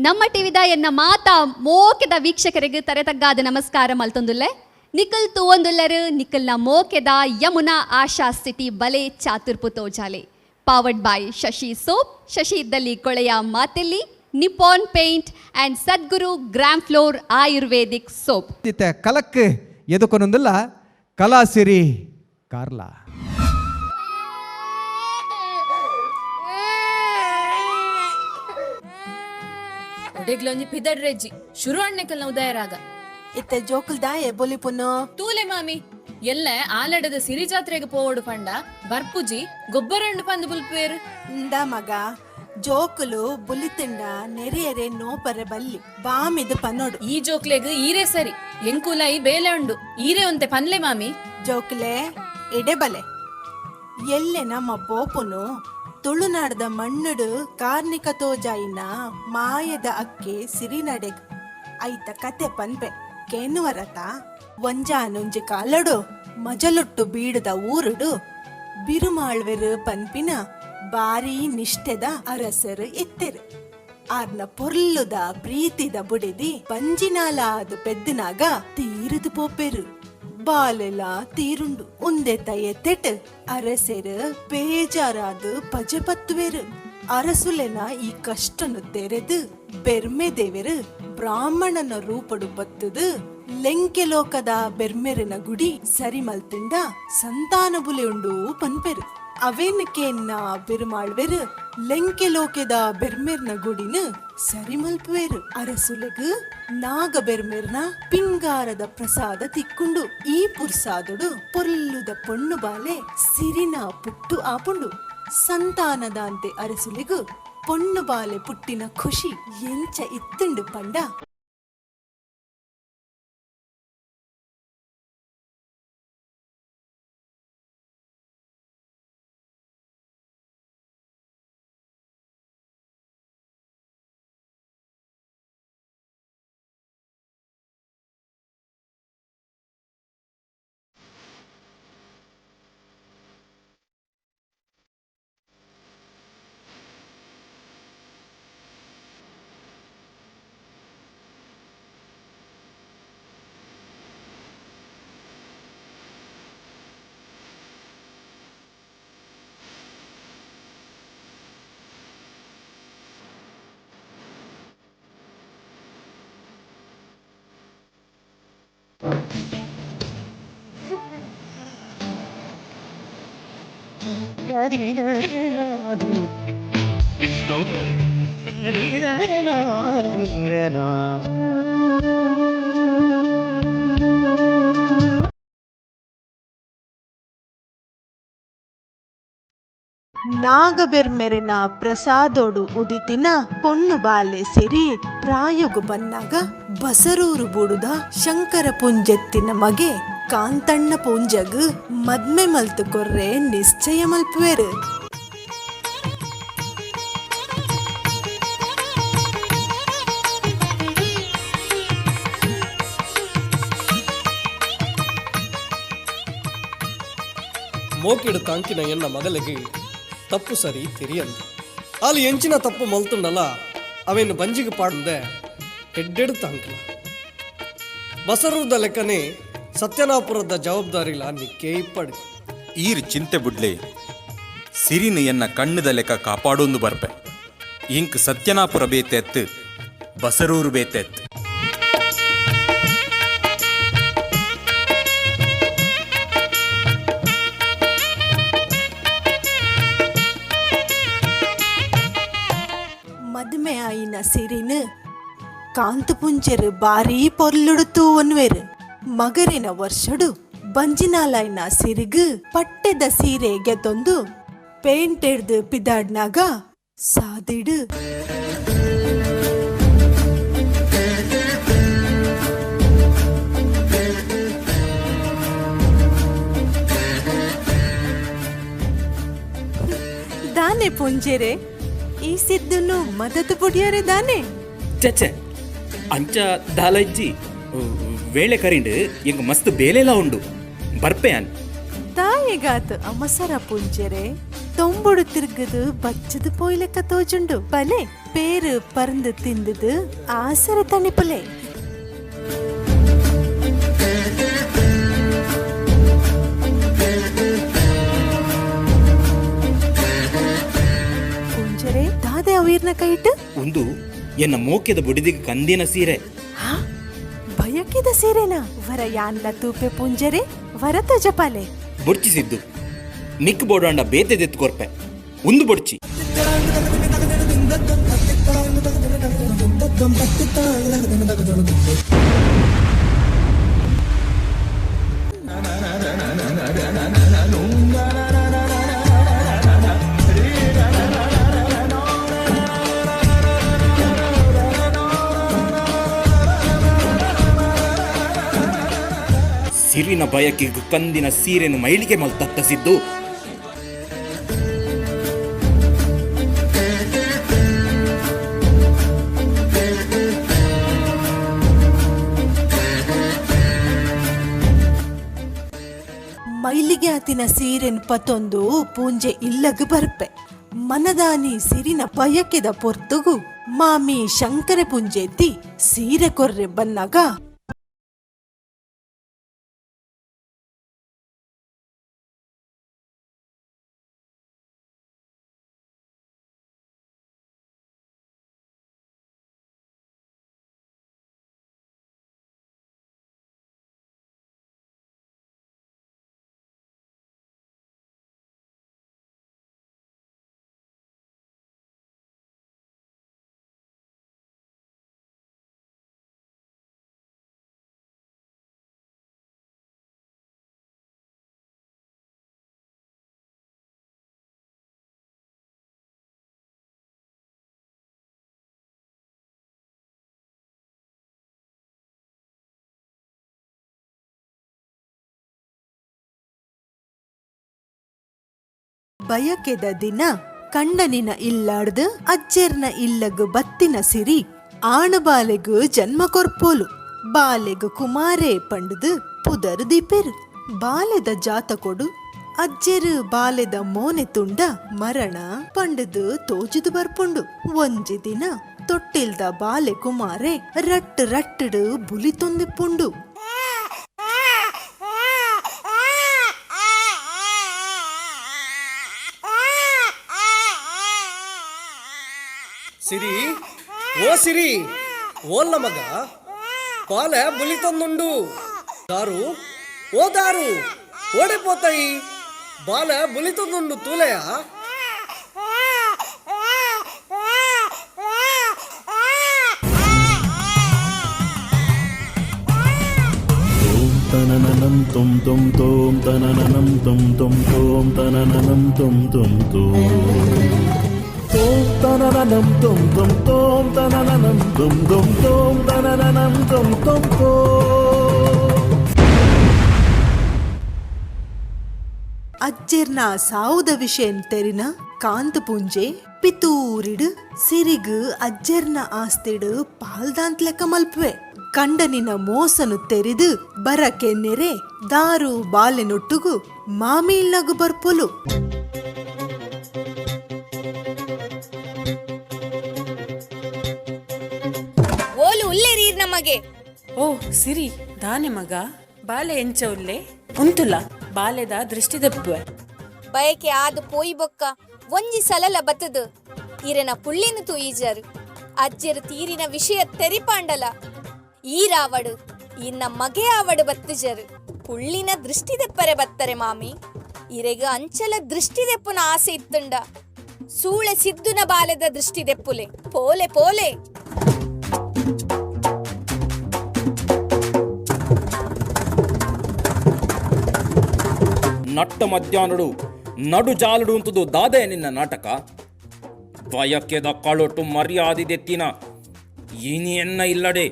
ನಮ್ಮ ಟಿವಿದ ಎನ್ನ ಮಾತಾ ಮೋಕೆದ ವೀಕ್ಷಕರಿಗೆ ತರೆ ತಗ್ಗಾದ ನಮಸ್ಕಾರ ಮಲ್ತೊಂದುಲ್ಲೆ. ನಿಖಲ್ ತೂವೊಂದುಲ್ಲರು ನಿಖಲ್ನ ಮೋಕೆದ ಯಮುನಾ ಆಶಾ ಸಿಟಿ ಬಲೆ ಚಾತುರ್ಪು ತೋಜಾಲೆ, ಪವರ್ಡ್ ಬೈ ಶಶಿ ಸೋಪ್, ಶಶಿ ಇದ್ದಲ್ಲಿ ಕೊಳೆಯ ಮಾತೆಲ್ಲಿ, Nippon paint and Sadguru gram floor ayurvedic soap. ಇತ್ತೆ ಕಲಕ್ ಎದುಕೊನೊಂದಿಲ್ಲ ಕಲಾಸಿರಿ ಕಾರ್ಲ. ಒಡೆಗ್ಲೊಂಜಿ ಪಿದಡ್ರೆಜ್ಜಿ ಶುರು ಅಣ್ಣೆಕಲ್ನ ಉದಯರಾಗ. ಇತ್ತೆ ಜೋಕುಲ್ ದಾಯೆ ಬೊಲಿಪುನು? ತೂಲೆ ಮಾಮಿ, ಎಲ್ಲ ಆಲಡದ ಸಿರಿ ಜಾತ್ರೆಗೆ ಪೋವಡು ಪಂಡ ಬರ್ಪುಜಿ, ಗೊಬ್ಬರಣ್ಣು ಪಂದು ಬುಲ್ಪೇರು. ಇಂದ ಮಗ, ಜೋಕುಲು ಬುಲಿತಿಂಡ ನೆರೆಯರೆ ನೋಪರೆ ಬಲ್ಲಿ, ಬಾಮಿದು ಪನೋಡು. ಈ ಜೋಕ್ಲೆಗ್ ಈರೇ ಸರಿ, ಎಂಕುಲ ಈ ಬೇಲೆ ಉಂಡು, ಈರೇ ಒಂತೆ ಪನ್ಲೆ ಮಾಮಿ. ಜೋಕುಲೆ, ಎಡೆ ಬಲೆ. ಎಲ್ಲೆ ನಮ್ಮ ಪೋಪುನು ತುಳುನಾಡದ ಮಣ್ಣುಡು ಕಾರ್ನಿಕ ತೋಜಾಯಿನ ಮಾಯದ ಅಕ್ಕೆ ಸಿರಿನಡೆಗ್. ಐತ ಕತೆ ಪನ್ಪೆ ಕೇನುವರತ? ಒಂಜಾನೊಂಜಿ ಕಾಲಡು ಮಜಲೊಟ್ಟು ಬೀಡದ ಊರುಡು ಬಿರುಮಾಳ್ವೆರು ಪನ್ಪಿನ ಬಾರಿ ನಿಷ್ಠೆದ ಅರಸರು ಇತ್ತೆರು. ಆರ್ನ ಪೊರ್ಲುದ ಪ್ರೀತಿದ ಬುಡೆದಿ ಪಂಜಿನಾಲ ಅದು ಪೆದ್ದಿನಾಗ ತೀರುದು ಪೋಪೆರು. ಬಾಲೆಲ ತೀರುಂಡು. ಉಂದೆತ ಎತ್ತೆಟ್ ಅರಸೆರು ಬೇಜಾರಾದ್ ಪಜೆ ಪತ್ತುವೆರು. ಅರಸುಲೆನ ಈ ಕಷ್ಟನು ತೆರೆದು ಬೆರ್ಮೆ ದೇವೆರು ಬ್ರಾಹ್ಮಣನ ರೂಪಡು ಬತ್ತದು ಲೆಂಕೆ ಲೋಕದ ಬೆರ್ಮೆರಿನ ಗುಡಿ ಸರಿ ಮಲ್ತಿಂಡ ಸಂತಾನ ಬುಲೆ ಉಂಡು ಪನ್ಪೆರು. ಅವೇನ್ ಕೇನ್ನ ಬಿರುಮಾಳ್ವೆರು ಲೆಂಕೆ ಲೋಕೆದ ಬೆರ್ಮೆರ್ನ ಗುಡಿನ ಸರಿ ಮಲ್ಪುವೆರು. ಅರಸುಲೆಗ್ ನಾಗ ಬೆರ್ಮೆರ್ನ ಪಿಂಗಾರದ ಪ್ರಸಾದ ತಿಕ್కుంಡು. ಈ ಪುರ್ಸಾದುಡು ಪೊರ್ಲುದ ಪೊಣ್ಣು ಬಾಲೆ ಸಿರಿನ ಪುಟ್ಟು ಆಪುಂಡು. ಸಂತಾನದಾಂತೆ ಅರಸುಲೆಗು ಪೊಣ್ಣು ಬಾಲೆ ಪುಟ್ಟಿನ ಖುಷಿ ಎಂಚ ಇತ್ತುಂಡು ಪಂಡ, ನಾಗಬೆರ್ಮೆರಿನ ಪ್ರಸಾದೋಡು ಉದಿತಿನ ಪೊಣ್ಣು ಬಾಲೆ ಸಿರಿ ಪ್ರಾಯಗು ಬನ್ನಾಗ ಬಸರೂರು ಬೂಡುದ ಶಂಕರ ಪುಂಜೆತ್ತಿನ ಮಗೆ ಕಾಂತಣ್ಣ ಪೂಂಜಗ್ ಮದ್ಮೆ ಮಲ್ತು ಕೊರ್ರೆ ನಿಶ್ಚಯ ಮಲ್ಪುವೆರು. ಮೋಕಿಡು ತಾಂಕಿನ ಎನ್ನ ಮಗಲಿಗೆ ತಪ್ಪು ಸರಿ ತೆರಿಯಂದು. ಅಲ್ಲಿ ಎಂಚಿನ ತಪ್ಪು ಮಲ್ತುಂಡಲ ಅವೇನು ಬಂಜಿಗೆ ಪಾಡಂದೆ ಎಡ್ಡೆಡು ತಾಂಕಿಲ್ಲ. ಬಸರೂರ್ದ ಲೆಕ್ಕನೆ ಸತ್ಯನಾಪುರದ ಜವಾಬ್ದಾರಿಲ ನಿಕ್ಕೇ ಇಪ್ಪಡಿ. ಈರ್ ಚಿಂತೆ ಬುಡ್ಲೆ, ಸಿರಿನ ಎನ್ನ ಕಣ್ಣುದ ಲೆಕ್ಕ ಕಾಪಾಡೊಂದು ಬರ್ಪೆ. ಇಂಕ್ ಸತ್ಯನಾಪುರ ಬೇತೆತ್ತು, ಬಸರೂರು ಬೇತೆತ್ತು. ಮದ್ಮೆ ಆಯಿನ ಸಿರಿನ್ ಕಾಂತು ಪುಂಜೆರು ಬಾರೀ ಪೊರ್ಲುಡು ತೂವೊನ್ವೆರು. ಮಗರಿನ ವರ್ಷಡು ಬಂಜಿನಾಲಾಯ್ನ ಸಿರಿಗ್ ಪಟ್ಟೆದ ಸೀರೆ ಗೆತೊಂದು ಪೇಂಟೆಡ್ದು ಪಿದಾಡ್ನಾಗ ಸಾದಿಡು ದಾನೆ ಪುಂಜೆರೆ, ಈ ಸಿದ್ದುನು ಮದತು ಬುಡಿಯರೆ ದಾನೆ? ಚಚ್ಚೆ, ಅಂಚ ದಾಲಜ್ಜಿ. ವೇಳೆ ಕರಿಂಡು, ಎಂಗ್ ಮಸ್ತ್ ಬೇಲೆಲ ಉಂಡು, ಬರ್ಪೆ ಅನ್. ತಾಯಿಗಾತ್ ಅಮಸರ ಪುಂಜೆರೆ. ದೊಂಬುಡು ತಿರ್ಗದು ಬಚ್ಚದು ಪೋಯ್ಲೆಕ್ಕ ತೋಜುಂಡು. ಬಲೆ ಪೇರು ಪರಂದು ತಿಂದುದು ಆಸರೆ ತಣಿಪುಲೆ. ಪುಂಜರೆ ದಾದೆ ಅವೀರ್ನ ಕೈಟ್ ಒಂದು ಎನ್ನ ಮೋಕೆದ ಬುಡಿದಿಗೆ ಕಂದಿನ ಸೀರೆ. ಹಾ, ಬಯಕಿದ ಸೀರೆನಾ? ವರ ಯಾನ್ಲ ತೂಪೆ ಪುಂಜರೆ, ವರ ತೋಜಪಾಲೆ. ಬೊಡ್ಚಿಸಿದ್ದು ನಿಕ್ ಬೋಡಾಂಡ ಬೇತೆ ದೆತ್ತು ಕೊರ್ಪೆ, ಒಂದು ಬೊಡ್ಚಿ. ಸಿರಿನ ಬಯಕೆಗೆ ಕಂದಿನ ಸೀರೆನು ಮೈಲಿಗೆ ಮಲ್ತತ್ತಿಸಿದ್ದು. ಮೈಲಿಗೆ ಆತಿನ ಸೀರೆನ್ ಪತೊಂದು ಪೂಂಜೆ ಇಲ್ಲಗ್ ಬರ್ಪೆ. ಮನದಾನಿ ಸಿರಿನ ಬಯಕೆದ ಪೊರ್ತುಗು ಮಾಮಿ ಶಂಕರ ಪುಂಜೆತ್ತಿ ಸೀರೆ ಕೊರ್ರೆ ಬನ್ನಾಗ ಬಯಕೆದ ದಿನ ಕಂಡನಿನ ಇಲ್ಲಾಡ್ದು ಅಜ್ಜೆರ್ನ ಇಲ್ಲಗು ಬತ್ತಿನ ಸಿರಿ ಆಣು ಬಾಲೆಗು ಜನ್ಮ ಕೊರ್ಪೋಲು. ಬಾಲೆಗು ಕುಮಾರೇ ಪಂಡುದು ಪುದರ್ ದೀಪೆರ್. ಬಾಲೆದ ಜಾತಕೊಡು ಅಜ್ಜೆರು ಬಾಲೆದ ಮೋನೆ ತುಂಡ ಮರಣ ಪಂಡುದು ತೋಜುದು ಬರ್ಪುಂಡು. ಒಂಜಿ ದಿನ ತೊಟ್ಟಿಲ್ದ ಬಾಲೆ ಕುಮಾರೆ ರಟ್ ರಟ್ಟಡು ಬುಲಿತೊಂದಿಪ್ಪುಂಡು. ಸಿರಿ, ಓ ಸಿರಿ, ಓಲ್ಲ ಮಗ, ಪಾಲೆ ಬುಲಿತೊಂದುಂಡು. ದಾರು, ಓ ದಾರು, ಓಡೆ ಪೋತಾಯಿ, ಬಾಲೆ ಬುಲಿತೊಂದುಂಡು ತೂಲೆಯ. ತನನನಂ ತುಂ ತುಂ ತೋಂ ತನನನಂ ತುಂ ತುಂ ತೋಂ ತನನನಂ ತುಂ ತುಂ ತೋಂ ತೋಂ ತನನನಂ ತುಂ ತುಂ ತೋಂ ತನನನಂ ತುಂ ತುಂ ತೋಂ ತನನನಂ ತುಂ ತುಂ ತೋಂ. ಅಜ್ಜೆರ್ನ ಸಾವುದ ವಿಷಯನ್ ತೆರಿನ ಕಾಂತ ಪೂಂಜೆ ಪಿತೂರಿಡು ಸಿರಿಗು ಅಜ್ಜೆರ್ನ ಆಸ್ತಿಡು ಪಾಲ್ದಾಂತ್ಲೆಕ್ಕ ಮಲ್ಪುವೆ. ಕಂಡನಿನ ಮೋಸನು ತೆರಿದು ಬರಕೆ ನೆರೆ ದಾರು ಬಾಲೆನೊಟ್ಟುಗು ಮಾಮಿ ಇಲ್ಲಗು ಬರ್ಪೊಲು. ಓಲು ಉಲ್ಲೇರೀರ್ ನಮಗೆ. ಓ ಸಿರಿ, ದಾನೆ ಮಗ, ಬಾಲೆ ಎಂಚ ಉಲ್ಲೆ ಉಂತುಲ ಬಾಲೆದ ದೃಷ್ಟಿ ದಪ್ಪುವೆ. ಬಯಕೆ ಆದು ಪೋಯಿ ಬೊಕ್ಕ ಒಂಜಿ ಸಲಲ ಬತ್ತದು ಇರೆನ ಪುಳ್ಳಿನ ತೂಯಿಜರು. ಅಜ್ಜೆರು ತೀರಿನ ವಿಷಯ ತೆರಿಪಾಂಡಲ ಈರಾವಡು ಇನ್ನ ಮಗೆ ಆವಡು ಬತ್ತುಜರು. ಪುಳ್ಳಿನ ದೃಷ್ಟಿ ದೆಪ್ಪರೆ ಬತ್ತರೆ ಮಾಮಿ. ಇರೆಗ ಅಂಚಲ ದೃಷ್ಟಿ ದೆಪ್ಪುನ ಆಸೆ ಇತ್ತುಂಡ ಸೂಳೆ ಸಿದ್ದುನ ಬಾಲೆದ ದೃಷ್ಟಿ ದೆಪ್ಪುಲೆ ಪೋಲೆ ಪೋಲೆ. ನಟ್ಟ ಮಧ್ಯಾಹ್ನಡು ನಡು ಜಾಲುಡು ಅಂತದು ದಾದೆ ನಿನ್ನ ನಾಟಕ. ಬಯಕೆದ ಕಳೊಟ್ಟು ಮರ್ಯಾದೆ ದೆತ್ತಿನ ಇನಿ ಎನ್ನ ಇಲ್ಲಡೆ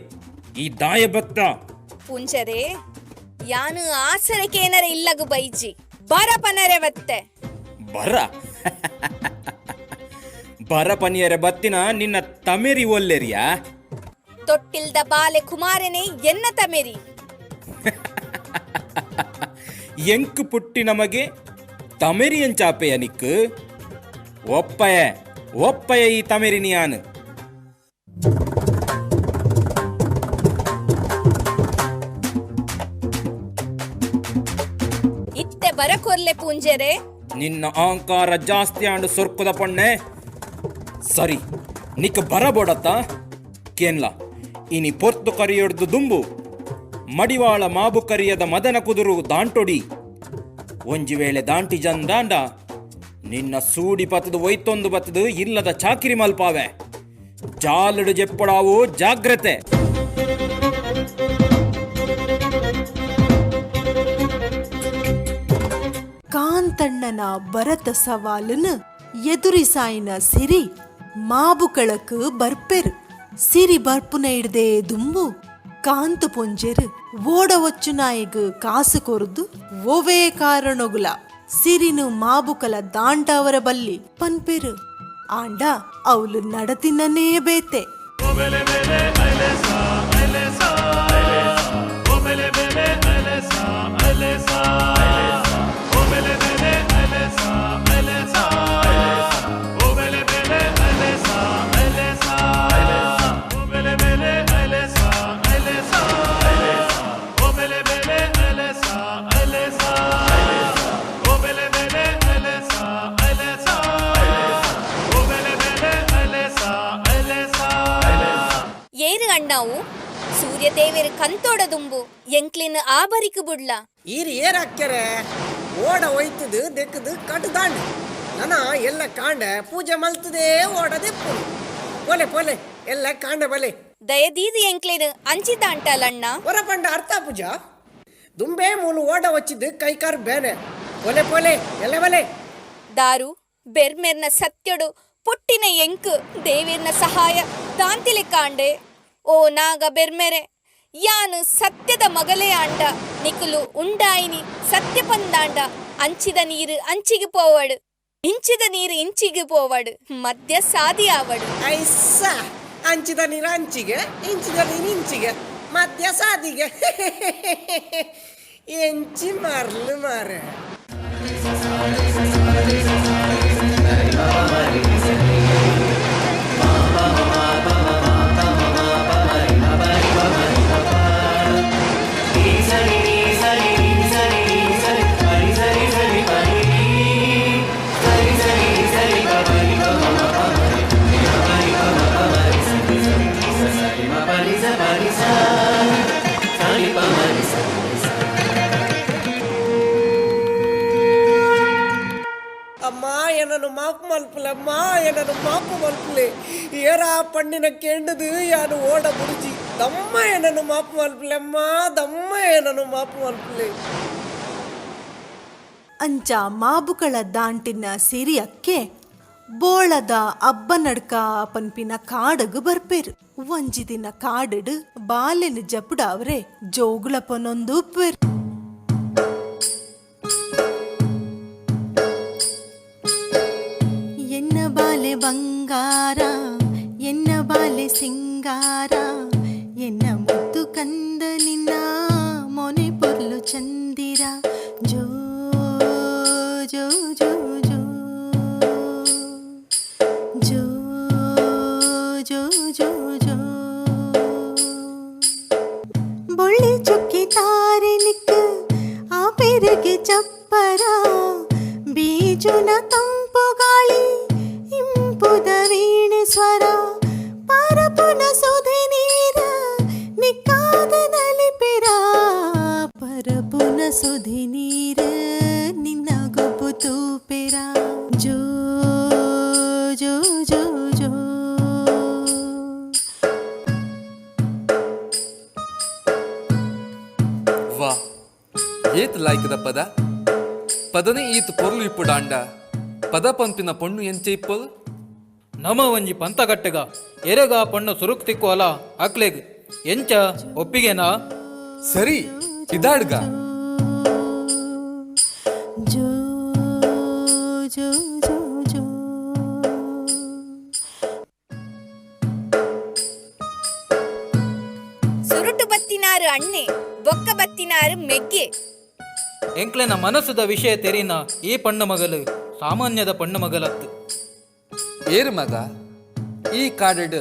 ಈ ದಾಯ ಭಕ್ತ. ಪುಂಚರೇ, ಯಾನು ಆಸರಕೇನರ ಇಲ್ಲಗು ಬೈಜಿ ಬರ ಪನರೆ ಬತ್ತೆ. ಬರ ಬರ ಪನಿಯರೆ ಬತ್ತಿನ ನಿನ್ನ ತಮೆರಿ ಒಲ್ಲೆರಿಯಾ? ತೊಟ್ಟಿಲ್ದ ಬಾಲೆ ಕುಮಾರನೇ ಎನ್ನ ತಮೆರಿ. ಎಂಕ್ ಪುಟ್ಟಿ ನಮಗೆ ತಮೆರಿಯಂಚಾಪೆಯ ನಿಕ್ಕು? ಒಪ್ಪಯೆ ಒಪ್ಪಯೆ ಈ ತಮೆರಿನಿಯಾನ್. ಇತ್ತೆ ಬರಕೊರ್ಲೆ ಪೂಂಜೆರೆ. ನಿನ್ನ ಅಹಂಕಾರ ಜಾಸ್ತಿ ಆಂಡು ಸೊರ್ಕುದ ಪೊಣ್ಣೆ. ಸರಿ, ನಿಕ್ ಬರಬೋಡತ್ತ ಕೇನ್ಲ. ಇನಿ ಪೊರ್ತು ಕರಿಯೊಡ್ದು ದುಂಬು ಮಡಿವಾಳ ಮಾಬು ಕರಿಯದ ಮದನ ಕುದುರು ದಾಂಟೊಡಿ. ಒಂಜಿ ವೇಳೆ ದಾಂಟಿ ಜಂದಾಂಡ ನಿನ್ನ ಸೂಡಿ ಬತ್ತದು ಒಯ್ತೊಂದು ಬತ್ತದು ಇಲ್ಲದ ಚಾಕಿರಿ ಮಲ್ಪಾವೆ. ಜಾಲಡು ಜೆಪ್ಪಡಾವು, ಜಾಗ್ರತೆ. ಕಾಂತಣ್ಣನ ಭರತ ಸವಾಲನ್ನು ಎದುರಿಸಾಯಿನ ಸಿರಿ ಮಾಬುಕಳಕ್ ಬರ್ಪೆರು. ಸಿರಿ ಬರ್ಪುನ ಹಿಡ್ದೆ ದುಂಬು ಕಾಂತು ಪೊಂಜೆರು ಓಡ ಒಚ್ಚು ನಾಯಿಗ್ ಕಾಸು ಕೊರ್ದು ಓವೇ ಕಾರಣೊಗುಲ ಸಿರಿನು ಮಾಬುಕಲ ದಾಂಡವರ ಬಲ್ಲಿ ಪನ್ಪೆರು. ಆಂಡ ಅವಳು ನಡತಿನನೇ ಬೇತೆ. ಏರು ಅಣ್ಣಾವು ಸೂರ್ಯ ದೇವೆರ್ ಕಂತೋಡ ದುಂಬು ಎಂಕ್ಲಿನ್ ಆಬರಿಕ್ ಬುಡ್ಲ. ಈರು ಏರಾಕ್ಯರೆ ಓಡ ಒಯ್ತದು ದೆಕ್ಕದು ಕಟ್ಟು ದಾಂಡು ನನ ಎಲ್ಲ ಕಾಂಡೆ ಪೂಜೆ ಮಲ್ತದೆ ಓಡ ದೆಪ್ಪು. ಪೋಲೆ ಪೋಲೆ, ಎಲ್ಲ ಕಾಂಡೆ ಬಲೆ. ದಯದೀದು ಎಂಕ್ಲಿನ್ ಅಂಚಿದಾಂಟಲಣ್ಣ. ಹೊರ ಪಂಡ ಅರ್ಥ ಪೂಜಾ ದುಂಬೆ ಮೂಲು ಓಡ ವಚ್ಚಿದ್ದು ಕೈಕಾರ್ ಬೇನೆ. ಪೋಲೆ ಪೋಲೆ, ಎಲ್ಲ ಬಲೆ. ದಾರು ಬೆರ್ಮೆರ್ನ ಸತ್ಯಡು ಪುಟ್ಟಿನ ಎಂಕ್ ದೇವಿರ್ನ ಸಹಾಯ ದಾಂತಿಲೆ ಕಾಂಡೆ. ಓ ನಾಗ ಬೆರ್ಮೆರೆ, ಯಾನು ಸತ್ಯದ ಮಗಲೇ ಆಂಡ ನಿಕುಲು ಉಂಡಾಯಿನಿ ಸತ್ಯ ಪಂದಾಂಡ ಅಂಚಿದ ನೀರು ಅಂಚಿಗೆ ಪೋವಡು, ಇಂಚಿದ ನೀರು ಇಂಚಿಗೆ ಪೋವಡು, ಮಧ್ಯ ಸಾದಿ ಆವಡು. ಐಸ ಅಂಚಿದ ನೀರು ಅಂಚಿಗೆ, ಇಂಚಿದ ನೀರು ಇಂಚಿಗೆ, ಮಧ್ಯ ಸಾದಿಗೆ. ಎಂಚಿ ಮಾರ್ಲು ಮಾರೆ. ಅಮ್ಮ ಏನನು ಮಾಪು ಮಲ್ಪುಲೆ, ಅಮ್ಮ ಏನನು ಮಾಪು ಮಲ್ಪುಲೆ. ಏರಾ ಪಣ್ಣಿನ ಕೆಂಡದು ಯಾನು ಓಡ ಬುಡಿಜಿ. ದಮ್ಮ ಏನನು ಮಾಪು ಮಲ್ಪುಲೆ ಅಮ್ಮ, ದಮ್ಮ ಏನನು ಮಾಪು ಮಲ್ಪುಲೆ. ಅಂಚ ಮಾಬುಕಳ ದಾಂಟಿನ ಸಿರಿಯಕ್ಕೆ ಬೋಳದ ಅಬ್ಬನಡ್ಕ ಪನ್ಪಿನ ಕಾಡಗು ಬರ್ಪೇರು. ಒಂಜಿ ದಿನ ಕಾಡಡು ಬಾಲೆನ ಜಪುಡಾವ್ರೆ ಜೋಗುಳಪನೊಂದು ಉಪ್ಪೇರು. ಎನ್ನ ಬಾಲೆ ಬಂಗಾರ, ಎನ್ನ ಬಾಲೆ ಸಿಂಗಾರ, ಎನ್ನ ಮುದ್ದು ಕಂದ ನಿನ್ನ ಮೊನೆ ಪೊರ್ಲು ಚಂದಿರ. ಜೋ ಜೋ ಜೋ ಜೋ ಜೋ ಜೋ ಜೋ ಜೋ. ಬೊಳ್ಳಿ ಚುಕ್ಕಿ ತಾರೆ ನಿಕ್ ಆ ಪೆರಗೆ ಚಪ್ಪರ, ಬೀಜುನ ತಂಪು ಗಾಳಿ ಇಂಪುದ ವೀಣೆ ಸ್ವರ, ಪರಪುನ ಸುಧೆ ನೀರ ನಿಕ್ಕಾದ ನಲಿಪೆರ, ಪರಪುನ ಸುಧೆ ನೀರ ನಿನ್ನ ಗೊಬ್ಬು ತೂಪೆರ. ಜೋ ಜೋ ಜೋ ಜೋ. ವಾ, ಏತ್ ಲಾಯ್ಕದ ಪದ ಪದನೇ ಈತ್ ಪೊರ್ಲು ಇಪ್ಪುಡಾಂಡ ಪದ ಪಂಪಿನ ಪೊಣ್ಣು ಎಂಚೆ ಇಪ್ಪದು. ನಮ ಒಂಜಿ ಪಂತಗಟ್ಟೆಗ ಎರೆಗ ಪಣ್ಣು ಸುರುಕ್ ತಿಕ್ಕುವಲ ಅಕ್ಲೆಗ್ ಎಂಚ ಒಪ್ಪಿಗೆನಾ? ಸರಿ, ಇದಾಡ್ಗ. ಜೋ ಜೋ ಜೋ ಜೋ. ಸುರುಟು ಬತ್ತಿನಾರು ಅಣ್ಣೆ, ಬೊಕ್ಕ ಬತ್ತಿನಾರು ಮೆಗ್ಗೆ. ಎಂಕ್ಲೆನ ಮನಸ್ಸುದ ವಿಷಯ ತೆರಿನ ಈ ಪಣ್ಣು ಮಗಲು ಸಾಮಾನ್ಯದ ಪಣ್ಣು ಮಗಲತ್ತು. ಏರು ಮಗ ಈ ಕಾಡೆಡ್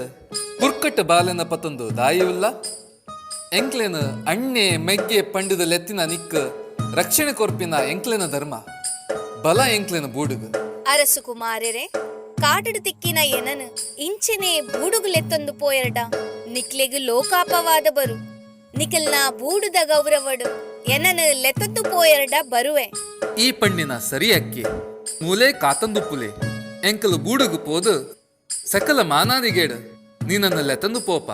ಕುರ್ಕಟ್ ಬಾಲೆನ ಪತೊಂದು ದಾಯಿವಿಲ್ಲ ಎಂಕ್ಲೆನ ಅಣ್ಣೆ ಮೆಗ್ಗೆ ಪಂಡಿದ ಲೆತ್ತಿನ ನಿಕ್ ರಕ್ಷಣೆ ಕೊರ್ಪಿನ ಎಂಕ್ಲೆನ ಧರ್ಮ ಬಲ ಎಂಕ್ಲೆನ ಬೂಡುಗು. ಅರಸು ಕುಮಾರರೆ, ಕಾಟಡು ತಿಕ್ಕಿನ ಏನನು ಇಂಚೆನೆ ಬೂಡುಗುಲೆತ್ತೊಂದು ಪೋಯರ್ಡ ನಿಕ್ಲೆಗ್ ಲೋಕಾಪವಾದ ಬರು. ನಿಕಲ್ನ ಬೂಡುದ ಗೌರವಡು ಎನನು ಲೆತ್ತೊಂದು ಪೋಯರ್ಡ ಬರುವೆ. ಈ ಪಣ್ಣಿನ ಸರಿ ಅಕ್ಕಿ ಮೂಲೆ ಕಾತಂದು ಪುಲೆ ಎಂಕಲು ಬೂಡುಗು ಪೋದು ಸಕಲ ಮಾನಾದಿಗೇಡು ನೀನನ್ನ ಲೆತ್ತಂದು ಪೋಪ.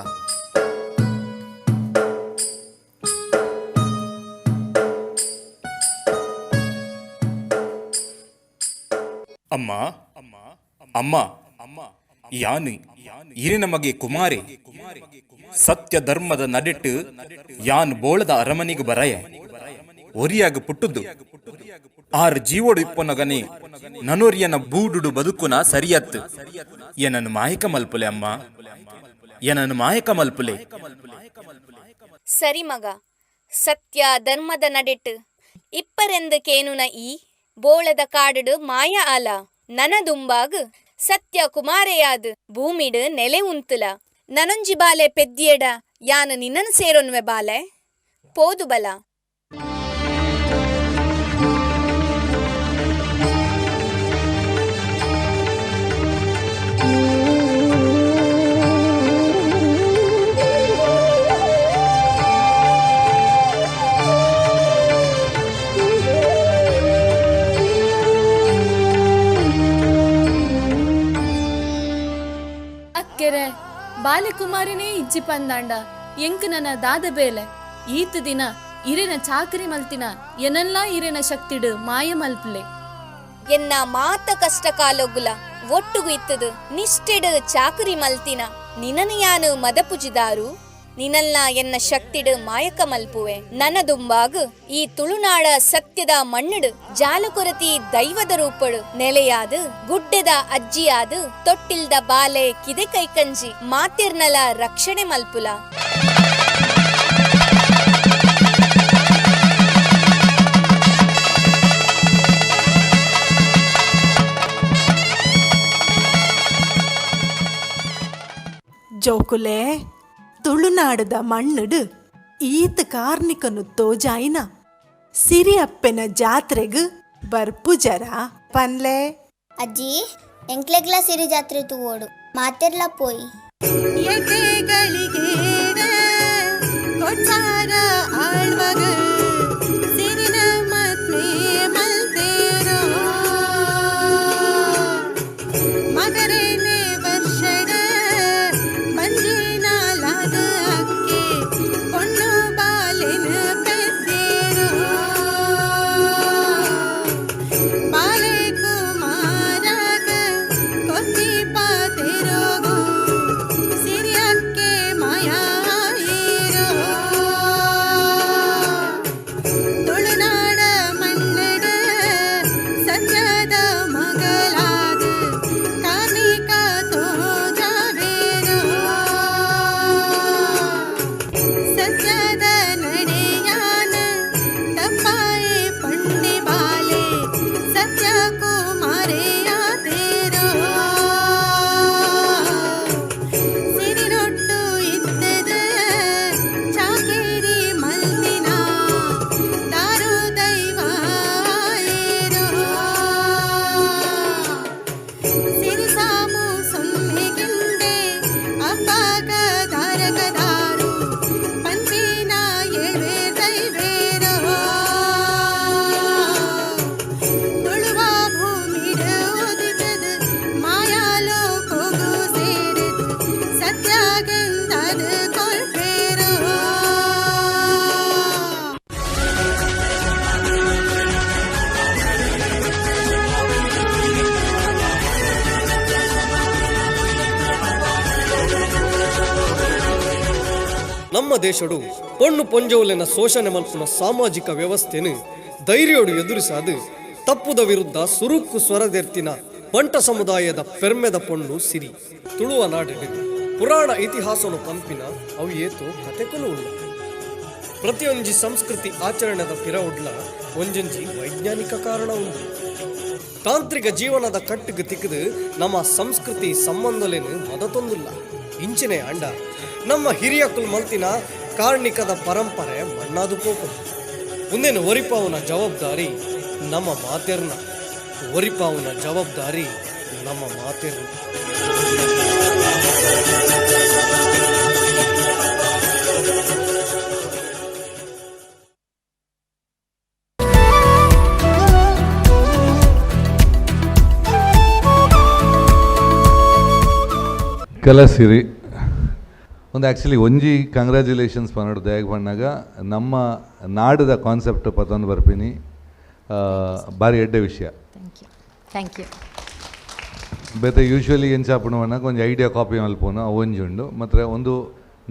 ಅಮ್ಮ ಅಮ್ಮ ಅಮ್ಮ, ಯಾನು ಇರಿನ ಮಗೆ ಕುಮಾರಿ ಸತ್ಯ ಧರ್ಮದ ನಡೆಟ್ಟು ಯಾನ್ ಬೋಳದ ಅರಮನೆಗೆ ಬರಯ ಒರಿಯಾಗ ಪುಟ್ಟುದು ಆರು ಜೀವೋಡು ಇಪ್ಪನಗನೆ ನನೊರಿಯನ ಬೂಡುಡು ಬದುಕುನ ಸರಿಯತ್ತು. ಏನನ್ನು ಮಾಯಕ ಮಲ್ಪುಲೆ ಅಮ್ಮ, ಏನನ್ನು ಮಾಯಕ ಮಲ್ಪುಲೆ. ಸರಿ ಮಗ, ಸತ್ಯ ಧರ್ಮದ ನಡೆಟ್ಟು ಇಪ್ಪರೆಂದು ಕೇನುನ ಈ ಬೋಳದ ಕಾಡುಡು ಮಾಯ ಆಲ ನನದುಂಬಾಗ್ ಸತ್ಯ ಕುಮಾರೆಯಾದ್ ಭೂಮಿಡು ನೆಲೆ ಉಂತುಲ. ನನೊಂಜಿ ಬಾಲೆ ಪೆದ್ದಿಯಡ ಯಾನು ನಿನ್ನನ್ ಸೇರೊನ್ವೆ ಬಾಲೆ ಪೋದು ಬಲ. ಅಕ್ಕೆರೆ ಬಾಲೆಕುಮಾರಿನೇ ಇಜ್ಜಿ ಪಂದಾಂಡ ಎಂಕ್ ನನ ದಾದ ಬೇಲೆ ಈತ ದಿನ ಇರೆನ ಚಾಕರಿ ಮಲ್ತಿನ ಎನಲ್ಲಾ ಇರೆನ ಶಕ್ತಿಡು ಮಾಯ ಮಲ್ಪಲೆ. ಎನ್ನ ಮಾತ ಕಷ್ಟ ಕಾಲೊಗುಲ ಒಟ್ಟುಗು ಇತ್ತದು ನಿಷ್ಠೆಡು ಚಾಕರಿ ಮಲ್ತಿನ ನಿನನ ಯಾನು ಮದಪುಜಿದಾರು ನಿನಲ್ಲ ಎನ್ನ ಶಕ್ತಿಡು ಮಾಯಕ ಮಲ್ಪುವೆ. ನನದುಂಬಾಗು ಈ ತುಳುನಾಡ ಸತ್ಯದ ಮಣ್ಣುಡು ಜಾಲಕೊರತಿ ದೈವದ ರೂಪಡು ನೆಲೆಯಾದು ಗುಡ್ಡೆದ ಅಜ್ಜಿಯಾದು ತೊಟ್ಟಿಲ್ದ ಬಾಲೆ ಕಿದೆ ಕೈಕಂಜಿ ಮಾತಿರ್ನಲ ರಕ್ಷಣೆ ಮಲ್ಪುಲ. ಜೋಕುಲೆ, ತುಳುನಾಡದ ಮಣ್ಣುಡು ಈತ ಕಾರ್ನಿಕನು ತೋಜಾಯಿನ ಸಿರಿಯಪ್ಪೆನ ಜಾತ್ರೆಗ್ ಬರ್ಪುಜರ ಪನ್ಲೆ. ಅಜ್ಜಿ, ಎಂಕ್ಲೆಗ್ಲ ಸಿರಿ ಜಾತ್ರೆ ತೂವೋಡು ಮಾತೆರ್ಲ ಪೋಯಿ. ನಮ್ಮ ದೇಶಡು ಪೊಣ್ಣು ಪೊಂಜೋಲೆನ ಶೋಷಣೆ ಮಲ್ಪುನ ಸಾಮಾಜಿಕ ವ್ಯವಸ್ಥೆನು ಧೈರ್ಯೋಡು ಎದುರಿಸಾದು ತಪ್ಪುದ ವಿರುದ್ಧ ಸುರುಕು ಸ್ವರದೆರ್ತಿನ ಬಂಟ ಸಮುದಾಯದ ಪೆರ್ಮೆದ ಪೊಣ್ಣು ಸಿರಿ. ತುಳುವ ನಾಡಿನ ಪುರಾಣ ಇತಿಹಾಸನು ಪಂಪಿನ ಅವು ಏತೋ ಕತೆಕುಲು ಉಳ್ಳ. ಪ್ರತಿಯೊಂಜಿ ಸಂಸ್ಕೃತಿ ಆಚರಣೆದ ಪಿರವುಡ್ಲ ಒಂಜೊಂಜಿ ವೈಜ್ಞಾನಿಕ ಕಾರಣ ಉಂಡು. ತಾಂತ್ರಿಕ ಜೀವನದ ಕಟ್ಟಿಗೆ ತಿಕ್ಕದು ನಮ್ಮ ಸಂಸ್ಕೃತಿ ಸಂಬಂಧಲೇನು ಮದತೊಂದಿಲ್ಲ. ಇಂಚಿನೇ ಅಂಡ ನಮ್ಮ ಹಿರಿಯಕ್ಕುಲ್ ಮಲ್ತಿನ ಕಾರ್ಣಿಕದ ಪರಂಪರೆ ಮಣ್ಣಾದು ಪೋಪುಂಡು. ಮುಂದೇನು ಒರಿಪಾವುನ ಜವಾಬ್ದಾರಿ ನಮ್ಮ ಮಾತೆರ್ನ, ಒರಿಪಾವುನ ಜವಾಬ್ದಾರಿ ನಮ್ಮ ಮಾತೆರ್ನ. ಕಲಸಿರಿ ಒಂದು ಆ್ಯಕ್ಚುಲಿ ಒಂಜಿ ಕಂಗ್ರ್ಯಾಚುಲೇಷನ್ಸ್ ಪನ್ನಡು ದಯಾಗ್ ಪಣ್ಣಾಗ ನಮ್ಮ ನಾಡದ ಕಾನ್ಸೆಪ್ಟ್ ಪತೊಂದು ಬರ್ಪಿನಿ, ಭಾರಿ ಎಡ್ಡೆ ವಿಷಯ. Thank you. ಬೇತೆ ಯೂಶ್ವಲಿ ಎಂಚ ಆಪುಂಡು ಪನ್ನಗ ಒಂಜಿ ಐಡಿಯಾ ಕಾಪಿ ಮಲ್ಪುನು ಅವು ಒಂಜಿ ಉಂಡು. ಮತ್ತು ಒಂದು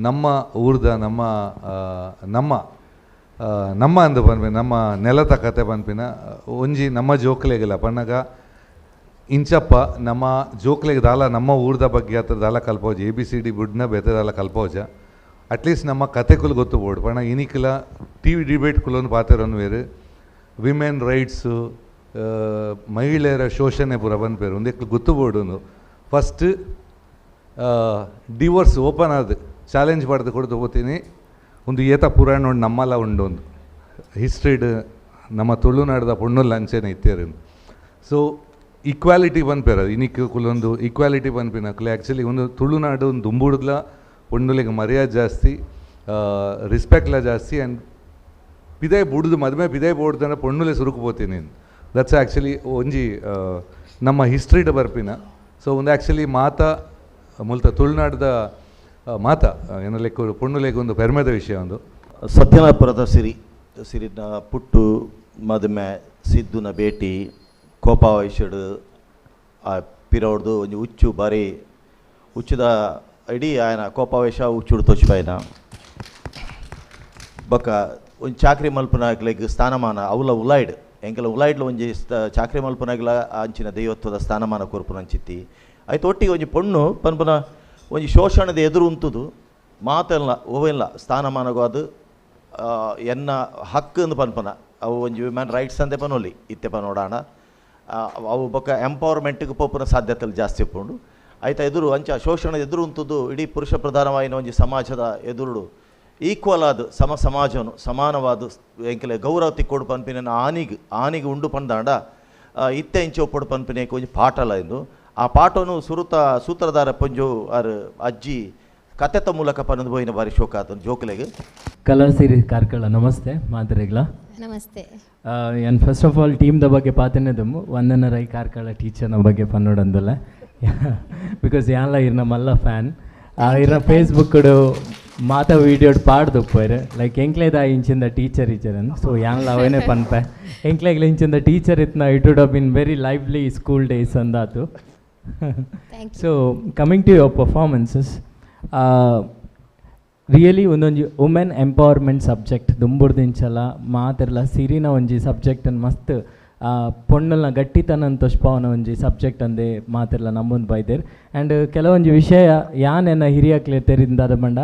ನಮ್ಮ ಊರ್ದ ನಮ್ಮ ನಮ್ಮ ನಮ್ಮ ಅಂದು ಪನ್ಪಿನ ನಮ್ಮ ನೆಲತ ಕತೆ ಪನ್ಪಿನ ಒಂಜಿ ನಮ್ಮ ಜೋಕ್ಲೆಗಿಲ್ಲ ಪನ್ನಗ ಇಂಚಪ್ಪ ನಮ್ಮ ಜೋಕ್ಲೆಗ್ ದಾಲ ನಮ್ಮ ಊರ್ದ ಬಗ್ಗೆ ಹತ್ರ ದಾಲ ಕಲ್ಪೋಜ, A B C D ಬುಡ್ನ ಬೇತೆ ದಾಲ ಕಲ್ಪೋಜ, ಅಟ್ಲೀಸ್ಟ್ ನಮ್ಮ ಕತೆಕುಲು ಗೊತ್ತು ಬೋಡು. ಪಂಡ ಇನಿಕ್ಲ T V debate ಕುಲೊಂದು ಪಾತೆರೊಂದು ಬೇರೆ ವಿಮೆನ್ ರೈಟ್ಸು ಮಹಿಳೆಯರ ಶೋಷಣೆ ಪೂರ ಪನ್ಪೇರು ಒಂದೆಕ್ಲು ಗೊತ್ತು ಬೋಡು. First divorce open ಆದ ಚಾಲೆಂಜ್ ಪಡೆದು ಕೊಡ್ದು ಹೋಗ್ತೀನಿ. ಒಂದು ಏತ ಪುರಾಣ ಉಂಡು ನಮ್ಮಲ್ಲ ಉಂಡು ಒಂದು ಹಿಸ್ಟ್ರಿಡ್ ನಮ್ಮ ತುಳುನಾಡದ ಪೊಣ್ಣುಲ್ಲ ಅಂಚೆನೆ ಇತ್ತೇರು. ಸೊ ಈಕ್ವಾಲಿಟಿ ಪನ್ಪೇರು ಇನಿಕ್ ಕುಲೊಂದು ಈಕ್ವಾಲಿಟಿ ಪನ್ಪಿನಕ್ಲೆ ಆ್ಯಕ್ಚುಲಿ ಒಂದು ತುಳುನಾಡು ಒಂದು ದುಂಬುಡ್ಲ ಪೊಣ್ಣುಲೆಗ್ ಮರ್ಯಾದೆ ಜಾಸ್ತಿ, ರಿಸ್ಪೆಕ್ಟ್ಲ ಜಾಸ್ತಿ. ಆ್ಯಂಡ್ ಪಿದೆ ಬುಡ್ದು ಮದುವೆ ಪಿದೆ ಬೋಡ್ದಂದ್ರೆ ಪೊಣ್ಣುಲೆ ಸುರುಕು ಪೋತೀನಿ. That's actually ಒಂಜಿ ನಮ್ಮ ಹಿಸ್ಟ್ರಿಡ್ ಬರ್ಪಿನ. ಸೊ ಒಂದು ಆ್ಯಕ್ಚುಲಿ ಮಾತಾ ಮುಲ್ತ ತುಳುನಾಡ್ದ ಮಾತಾ ಏನಲೆಕ್ಕ ಪೊಣ್ಣುಲೆಗ್ ಒಂದು ಪೆರ್ಮೆದ ವಿಷಯ. ಒಂದು ಸತ್ಯನಾಪುರದ ಸಿರಿ ಸಿರಿನ ಪುಟ್ಟು ಮದುಮೆ ಸಿದ್ದುನ ಭೇಟಿ ಕೋಪಾವಯಸ್ಸುಡು ಆ ಪಿರೋಡ್ದು ಒಂಜಿ ಉಚ್ಚು ಬಾರಿ ಉಚ್ಚುದ ಇಡೀ ಆಯನ ಕೋಪಾವೇಶ ಉಚ್ಚುಡು ತೋಚಿಪಾಯನ ಬೊಕ್ಕ ಒಂಜಿ ಚಾಕ್ರಿ ಮಲ್ಪುನಾಗ್ಲೆಗ್ ಸ್ಥಾನಮಾನ ಅವಲ ಉಲಾಯ್ಡ್ ಎಂಕಲ ಉಲಾಯ್ಡ್ಲ ಒಂಜಿ ಚಾಕ್ರಿ ಮಲ್ಪುನಾಗ್ಲ ಅಂಚಿನ ದೈವತ್ವದ ಸ್ಥಾನಮಾನ ಕೊರ್ಪುನ ಅಂಚಿತ್ತಿ ಆಯ್ತು. ಒಟ್ಟಿಗೆ ಒಂಜಿ ಪೊಣ್ಣು ಪನ್ಪುನ ಒಂಜಿ ಶೋಷಣದ ಎದುರು ಉಂತುದು ಮಾತೆಲ್ಲ ಓವೆಲ್ಲ ಸ್ಥಾನಮಾನಗೂ ಅದು ಎನ್ನ ಹಕ್ಕು ಅಂದು ಪನ್ಪುನ ಅವು ಒಂಜಿ ವಿಮೆನ್ ರೈಟ್ಸ್ ಅಂದೆ ಪನೊಲಿ ಇತ್ತೆ ಪನೋಡಾಣ ಅವು ಬೊಕ್ಕ ಎಂಪವರ್ಮೆಂಟ್ಗೆ ಪೋಪುನ ಸಾಧ್ಯತೆలు ಜಾಸ್ತಿ ಉಪ್ಪುಂಡು. ಆಯ್ತು ಎದುರು ಅಂಚ ಶೋಷಣದ ಎದುರು ಉಂತುದು ಇಡೀ ಪುರುಷ ಪ್ರಧಾನವಾಯಿನ ಒಂಜಿ ಸಮಾಜದ ಎದುರುಡು ಈಕ್ವಲ್ ಆದ ಸಮ ಸಮಾಜನು ಸಮಾನವಾದ ಎಂಕಲೆ ಗೌರವ ತಿಕ್ಕೋಡು ಪನ್ಪಿನ ಆನಿಗೆ ಆನಿಗೆ ಉಂಡು ಪಂದಾಂಡ ಇತ್ತೆ ಇಂಚೆ ಒಪ್ಪಡು ಪನ್ಪಿನ ಒಂಜಿ ಪಾಠಲ ಇಂದು. ಆ ಪಾಠನು ಸುರುತ ಸೂತ್ರಧಾರ ಪಂಜು ಆರ್ ಅಜ್ಜಿ ಕತೆತ ಮೂಲಕ ಪನದು ಪೋಯಿನ ಬಾರಿ ಶೋಕ ಆತನು ಜೋಕುಲೆಗ್. ಕಲಾಸಿರಿ ಕಾರ್ಕಳ ನಮಸ್ತೆ ಮಾತೆರೆಗ್ಲ ನಮಸ್ತೆ. ಏನ್ first of all ಟೀಮ್ದ ಬಗ್ಗೆ ಪಾತೆನೆದುಂಬು ವಂದನ ರೈ ಕಾರ್ಕಳ ಟೀಚರ್ನ ಬಗ್ಗೆ ಪನ್ನೊಡಂದುಲ್ಲ because ಯಾನ್ಲ ಇರ್ನ ಮಲ್ಲ ಫ್ಯಾನ್ ಇರ್ನ ಫೇಸ್ಬುಕ್ ಮಾತಾ ವೀಡಿಯೋಡ್ ಪಾಡ್ದುಪ್ಪೇರು ಲೈಕ್ ಎಂಕ್ಲೇದ ಇಂಚಿಂದ ಟೀಚರ್ ಟೀಚರ್ ಸೊ ಯಾನ್ಲ ಅವೇನೆ ಪನ್ಪೆ ಎಂಕ್ಲೆಗ್ಲ ಇಂಚಿಂದ ಟೀಚರ್ ಇತ್ನ it would have been very lively school days ಅಂದಾತು. So coming to your performances really ಒಂದೊಂಜಿ women empowerment subject ದುಂಬುಡ್ದಿಂಚಲ ಮಾತೆರ್ಲ ಸಿರಿನ ಒಂಜಿ ಸಬ್ಜೆಕ್ಟ್ ಮಸ್ತ್ ಪೊಣ್ಣುಲ್ನ ಗಟ್ಟಿತನ ತೊಷ್ಪಾವನ ಒಂಜಿ ಸಬ್ಜೆಕ್ಟ್ ಅಂದೆ ಮಾತೆರ್ಲ ನಂಬೊಂದು ಬೈದೆರ್. ಆ್ಯಂಡ್ ಕೆಲವೊಂಜಿ ವಿಷಯ ಯಾನೆನ್ನ ಹಿರಿಯಕ್ಲೆ ತೆರಿಂದಾದ ಬಂಡ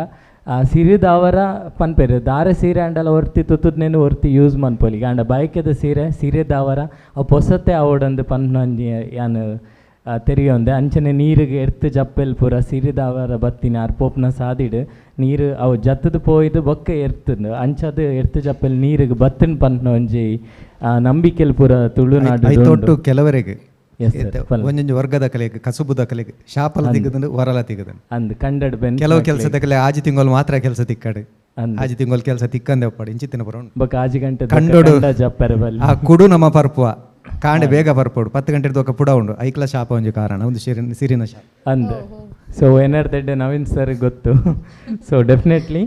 ಸಿರಿದವರ ಪನ್ಪೆರ್ ದಾರೆ ಸೀರೆ ಆಂಡಲ ಒರ್ತಿ ತುತ್ತುದ್ನೇನು ಒರ್ತಿ ಯೂಸ್ ಮನ್ಪೊಲಿ ಆಂಡ ಬಯಕೆದ ಸೀರೆ ಸಿರಿದವರ ಅವು ಪೊಸತ್ತೆ ಆವೊಡಂದು ಪನ್ಪುನಂಜಿ ಯಾನ್ ತೆರಿಯೊಂದೆ. ಅಂಚನೆ ನೀರಿಗೆ ಎರ್ತು ಜಪ್ಪೆಲ್ ಪೂರ ಸಿರಿದವರ ಬತ್ತಿನ ಆರ್ ಪೋಪುನ ಸಾದಿಡ್ ನೀರು ಅವು ಜತ್ತದ ಪೋಯ್ದು ಬೊಕ್ಕ ಎರ್ತುಂಡು ಅಂಚದ ಎರ್ತು ಜಪ್ಪೆಲ್ ನೀರಿಗೆ ಬತ್ತಿನ ಪನ್ಪುನ ಒಂಜಿ ನಂಬಿಕೆಲ್ ಪೂರ ತುಳುನಾಡು ಐತೊಟ್ಟು ಕೆಲವರಿಗೆ ಒಂಜೊಂಜಿ ವರ್ಗದ ಕಲೆಗೆ ಕಸುಬುದ ಕಲೆಗೆ ಶಾಪಲ ತಿಗದಂಡು ವರಲ ತಿಗದಂಡು ಅಂದ್ ಕಂಡಡ್ ಬೆನ್ ಕೆಲವು ಕೆಲಸದ ಕಲೆ ಆಜಿ ತಿಂಗಳು ಮಾತ್ರ ಕೆಲಸ ತಿಕ್ಕಡು ಆಜಿ ತಿಂಗಳು ಕೆಲಸ ತಿಕ್ಕಂದೆ ಒಪ್ಪಾಡು ಇಂಚಿತ್ತಿನ ಬರೋಣ ಬೊಕ್ಕ ಆಜಿ ಗಂಟೆ ಕಂಡೋಡು ಜಪ್ಪೆರೆ ಬಲ್ಲಿ ಆ ಕುಡು ನಮ್ಮ ಪರ್ಪುವ ಕಾಂಡೆ ಬೇಗ ಬರ್ಪೋಡು 10 ಗಂಟೆ ದೊಕ್ಕ ಪುಡ ಉಂಡು ಐಕ್ಲ ಶಾಪ ಒಂಜಿ ಕಾರಣ ಒಂದು ಸಿರಿನ ಶಾಪ ಅಂದ್. ಸೊ ಏನಾರ್ದೆಡ್ಡೆ ನವೀನ್ ಸರ್ ಗೊತ್ತು. So definitely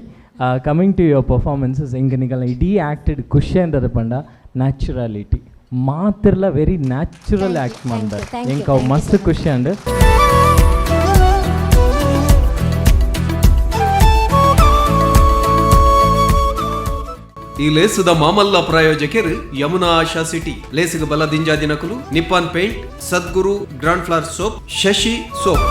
coming to your performances ಇಂಕ ನಿಗಲ ಇಡೀ ಆ್ಯಕ್ಟೆಡ್ ಖುಷಿ ಅಂತದ ಪಂಡ ನ್ಯಾಚುರಾಲಿಟಿ ಮಾತಿರ್ಲ very natural act ಮಂದ ಎಂಕ್ ಅವು ಮಸ್ತ್ ಖುಷಿ ಅಂಡ್. ಈ ಲೇಸುದ ಮಾಮಲ್ಲ ಪ್ರಾಯೋಜಕರು ಯಮುನಾ ಆಶಾ ಸಿಟಿ ಲೇಸುಗ ಬಲ ದಿಂಜಾ ದಿನಕುಲು Nippon paint Sadguru grand flower soap Shashi soap.